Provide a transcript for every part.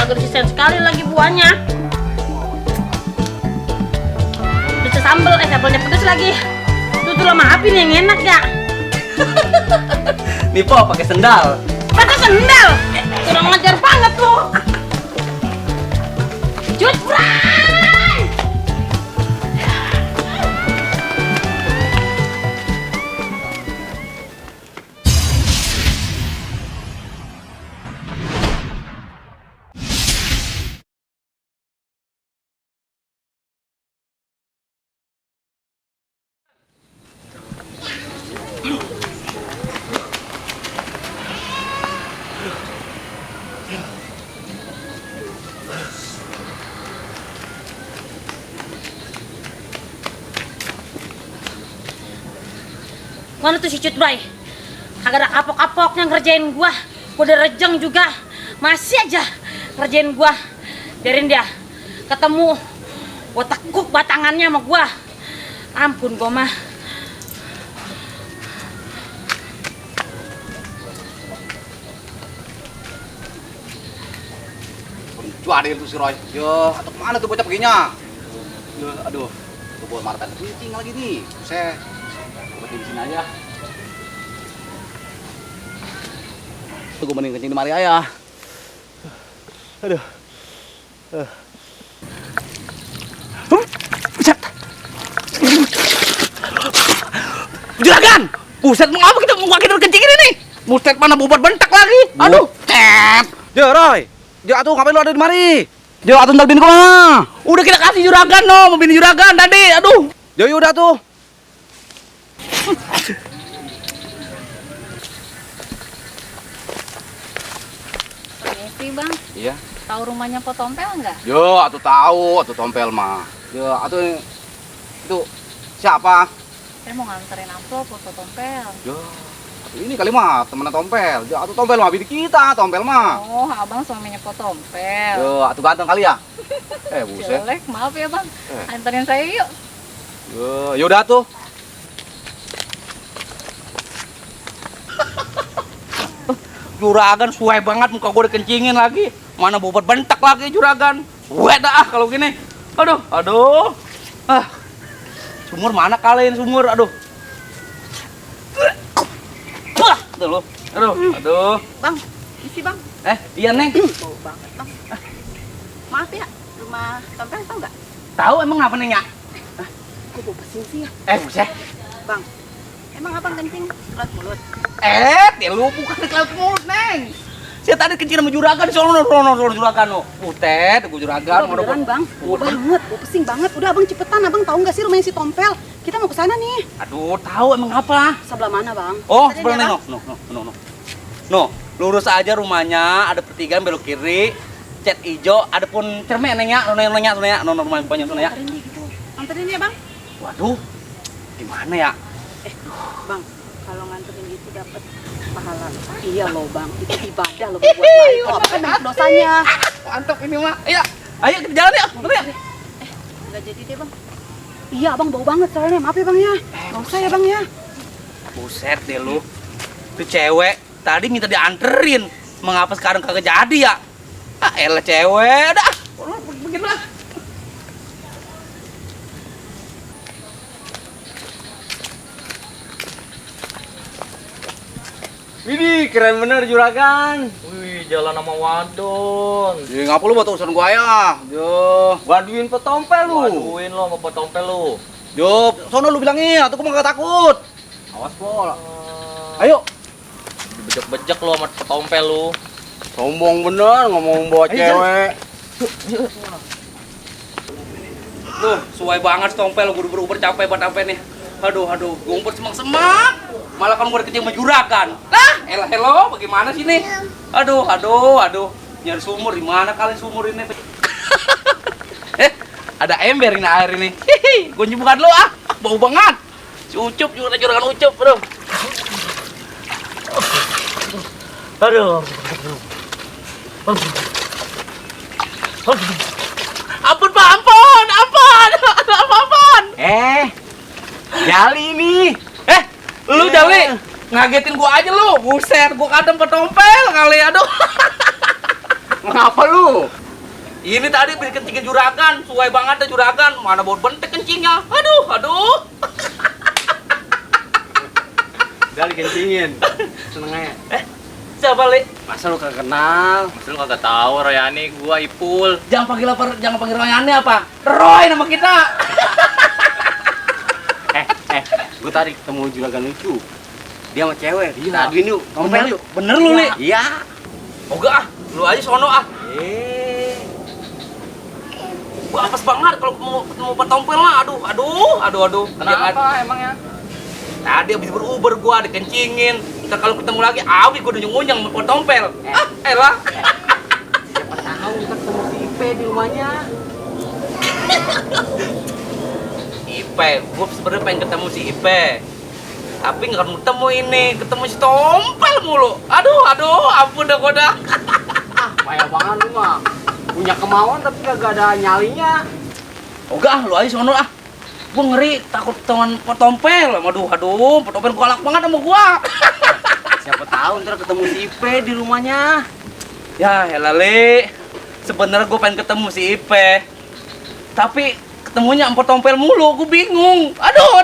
Kagak disisain sekali lagi buahnya. Bisa sambel, sambelnya pedes lagi. Tuh sama api nih yang enak ya. Nih po pakai sendal. Pakai sendal. Kurang ngajar banget lu. Cut, Bray. Mana tuh si Cut Bray? Agak ada kapok-kapoknya ngerjain gua. Gua udah rejeng juga. Masih aja ngerjain gua. Biarin dia ketemu. Gua tekuk batangannya sama gua. Ampun gua mah. Cuadil tuh si Roy. Yo, atau kemana tuh bocah perginya? Yo, aduh, tuh buat Marta kencing lagi nih. Saya obatin di sini aja. Tuh gue mending kencing di mari ayah. Aduh. Buset. Juragan! Buset, mau apa kita mau kita kencing ini nih? Buset, mana bobot bentak lagi? Aduh, cep. Yo, Roy. Jo, atuh ngapain lu ada di mari? Jo, atuh ntar bini kemana? Udah kita kasih juragan no, mau bini juragan tadi. Aduh. Jo, udah tuh. Permisi bang, Iya. tahu rumahnya Pot Tompel nggak? Jo, atuh tahu, atuh tompel mah. Jo, atuh itu siapa? Saya mau nganterin amplop buat Pot Tompel. Jo, ini kali mah temennya tompel. Jo, atuh tompel mah bini kita, tompel mah. Oh, abang suaminya Pot Tompel. Jo, atuh ganteng kali ya? Buset. Jelek, maaf ya bang. Anterin saya yuk. Jo, yaudah tuh. Juragan suai banget, muka gue dikencingin lagi. Mana bobot bentak lagi juragan. Gue dah kalau gini. Aduh. Sumur mana kalian sumur? Aduh. Wah, tuh lo. Aduh. Bang, isi bang. Iya Neng. Bau banget bang. Maaf ya, rumah Tompel tau nggak? Tahu emang apa Neng ya? Kok bau pesing sih ya? Buset. Bang, emang abang kencing keluar mulut? Dia lu bukan di laut mulut Neng. Saya tadi kencing sama juragan, sono juragan lo. Butet, gue juragan. Beneran bang, bau banget, bau pesing banget. Udah abang cepetan, abang tahu nggak sih rumahnya si Tompel? Kita mau ke sana nih. Aduh, tahu emang apa? Sebelah mana bang? Oh, Ada sebelah nih, Neng. No, lurus aja rumahnya, ada pertigaan belok kiri, cat hijau, ada pun cermek Neng ya, no, rumah banyak sana ya. Anterin dia gitu. Anterin ya bang. Waduh, gimana ya? Bang, kalau nganterin gitu dapat pahala. Iya loh bang, itu ibadah loh buat lain. Kalau apa banyak dosanya. Mantap ini mah. Ayo kita jalan yuk, betul ya? Nggak jadi deh bang. Iya abang bau banget soalnya, maaf ya bang ya. Nggak usah ya bang ya. Buset deh lu, tuh cewek tadi minta dianterin, mengapa sekarang kagak jadi ya? Elah cewek, dah, begitulah. Widih, keren bener juragan. Wih, jalan sama wadon. Ya ngapa lu buat urusan gua ya? Jo. Waduin petompel lu. Waduin lo sama Tompel lo. Jo, sono lu bilangin, atuh gua mah gak takut. Awas pol. Ayo. Bejek-bejek lo sama Tompel lo. Sombong bener ngomong bawa cewek. Tuh, suai banget Tompel, buru-buru capek buat apa nih? Aduh, ngumpet semak-semak. Malah kamu udah kecil sama juragan. Lah, hello, bagaimana sih nih? Aduh. Nyari sumur di mana kalian sumur ini? Ada ember ini air ini. Hihi, gue bukan lo ah, bau banget. Si Ucup juga juragan Ucup, aduh. Ampun Pak, ampun. Ampun. Jali nih. Lu Jali, ngagetin gua aja lu. Buset, gua kadang ke Tompel kali, aduh. Ngapa lu? Ini tadi habis kencingin juragan, suai banget ada juragan. Mana bau bentek kencingnya. Aduh. Udah dikencingin. Seneng aja. Siapa, Li? Masa lu kagak kenal? Masa lu kagak tahu Royani gua Ipul. Jangan panggil Royani apa? Roy nama kita. Gue tadi ketemu juragan itu. Dia sama cewek. Iya. Tadi ini tompel yuk. Bener lu, Li? Iya. Oga, lu aja sono ah. Gua apes banget kalau ketemu petompel lah. Aduh. Kenapa emangnya? Tadi habis beruber gua dikencingin. Ntar kalau ketemu lagi, awi gua udah nyunyang sama petompel. Elah. Siapa tahu kita ketemu si Ipe di rumahnya. Ipe, gua sebenarnya pengen ketemu si Ipe. Tapi nggak ketemu ini, ketemu si Tompel mulu. Aduh, ampun dah gua dah. Payah banget lu mah. Punya kemauan tapi kagak ada nyalinya. Oga, lu aja sono ah. Gua ngeri takut teman petompel. Aduh, petompel galak banget sama gua. Siapa tahu ntar ketemu si Ipe di rumahnya. Ya, elah Le. Sebenarnya gua pengen ketemu si Ipe. Tapi ketemunya sama petompel mulu, gua bingung. Aduh.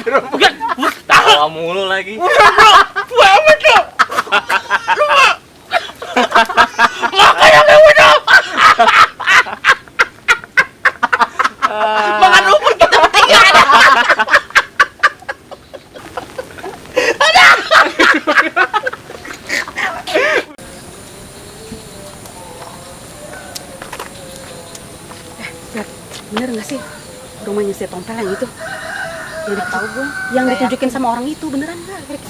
Bukan, Tawa mulu lagi. gue amat tuh. Makanya gue udah. Makan rumput kita bertiga. Bener nggak sih rumahnya si Tompel yang itu? Yang tahu gue, yang ditunjukin sama orang itu beneran nggak?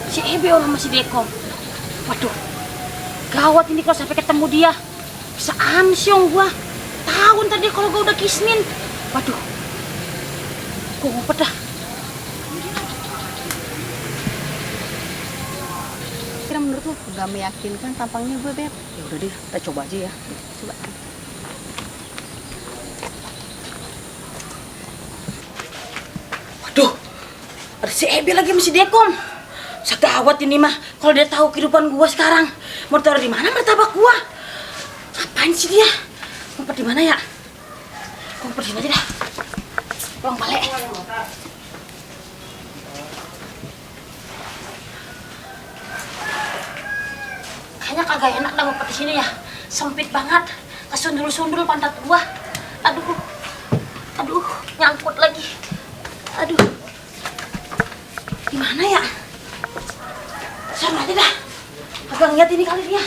Si Ebe orang masih Dekom. Waduh, gawat ini kalau sampai ketemu dia. Bisa ansyong gua. Tahu tadi kalau gua udah kismin. Waduh, gua ngumpet dah. Kira menurut lu Gak meyakinkan tampangnya gue, Beb. ya udah deh, kita coba aja ya. Coba. Waduh, ada si Ebe lagi masih Dekom. Segawat ini mah, kalau dia tahu kehidupan gua sekarang, mau taruh di mana martabak gua? Ngapain sih dia? Ngumpet di mana ya? Gua ngumpet di sini aja dah. Ruang balik. Kayaknya kagak enak dah ngumpet di sini ya. Sempit banget. Kesundul-sundul pantat gua. Aduh, nyangkut lagi. Aduh. Di mana ya? Sana aja dah. Agak ngeliat ini kali dia.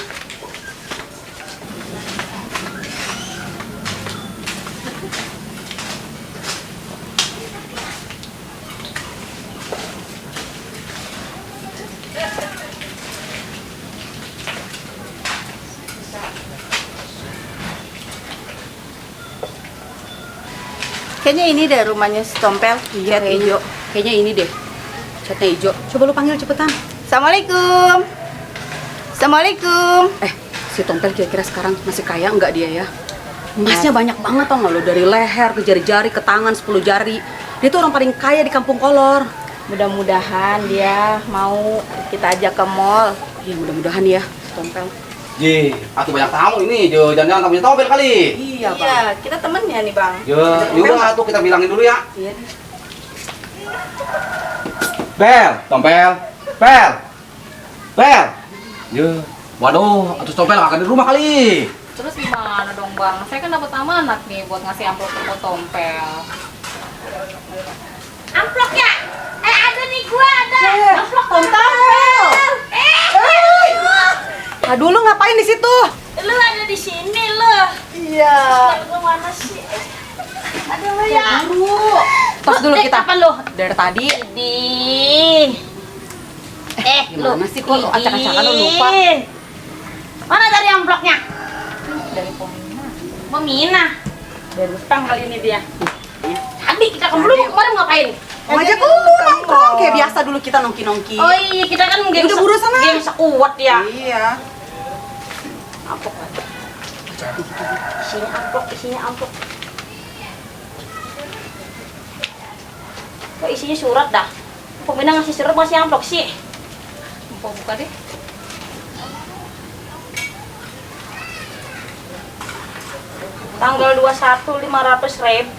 Kayaknya ini deh rumahnya si Tompel. Iya, hijau. Kayaknya ini deh. Catnya hijau. Coba lu panggil cepetan. Assalamualaikum. Assalamualaikum. Si Tompel kira-kira sekarang masih kaya enggak dia ya? Emasnya banyak banget tau nggak lo, dari leher ke jari-jari ke tangan 10 jari. Dia tuh orang paling kaya di Kampung Kolor. Mudah-mudahan dia mau kita ajak ke mall. Iya mudah-mudahan ya si Tompel. Ji, atuh banyak tamu ini. Jo, jangan-jangan tamunya Tompel kali. Iya bang. Iya, kita temennya nih, Bang. Jo, yaudah atuh kita bilangin dulu ya. Iya. Pel, Tompel. Pel. Jo. Waduh, atuh Tompel akan di rumah kali. Terus gimana dong, Bang? Saya kan dapat amanat nih buat ngasih amplop ke Tompel. Amplopnya? Ada nih gua ada. Amplop Tompel. Aduh, lu ngapain di situ? Lu ada di sini lu. Iya. Lu mana sih? Ada lu Ya, ya. dulu. Tos dulu kita. Apa lu? Dari tadi. Di. Gimana sih kok lu acak-acakan lu lupa? Mana tadi amplopnya? Dari Pomina. Memina. Dari utang kali ini dia. Tadi kita kan belum kemarin ngapain? Ngajak lu nongkrong kayak biasa dulu kita nongki-nongki. Oh iya, kita kan geng Udah buru sana. geng sekuat ya. Iya. Amplop kan. Isinya amplop. Kok isinya surat dah? Peminang ngasih surat masih amplop sih. Buka deh. Tanggal 21 500.000.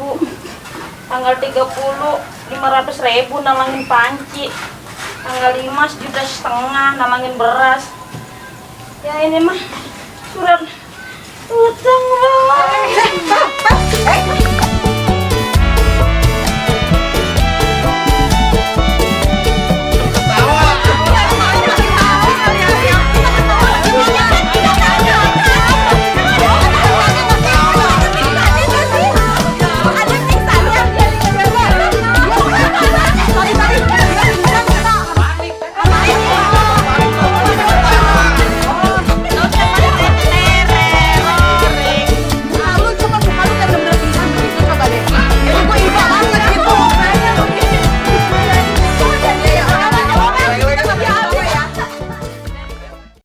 Tanggal 30 500.000 nalangin panci. Tanggal 5 1,5 juta nalangin beras. Ya ini mah surat utang bang.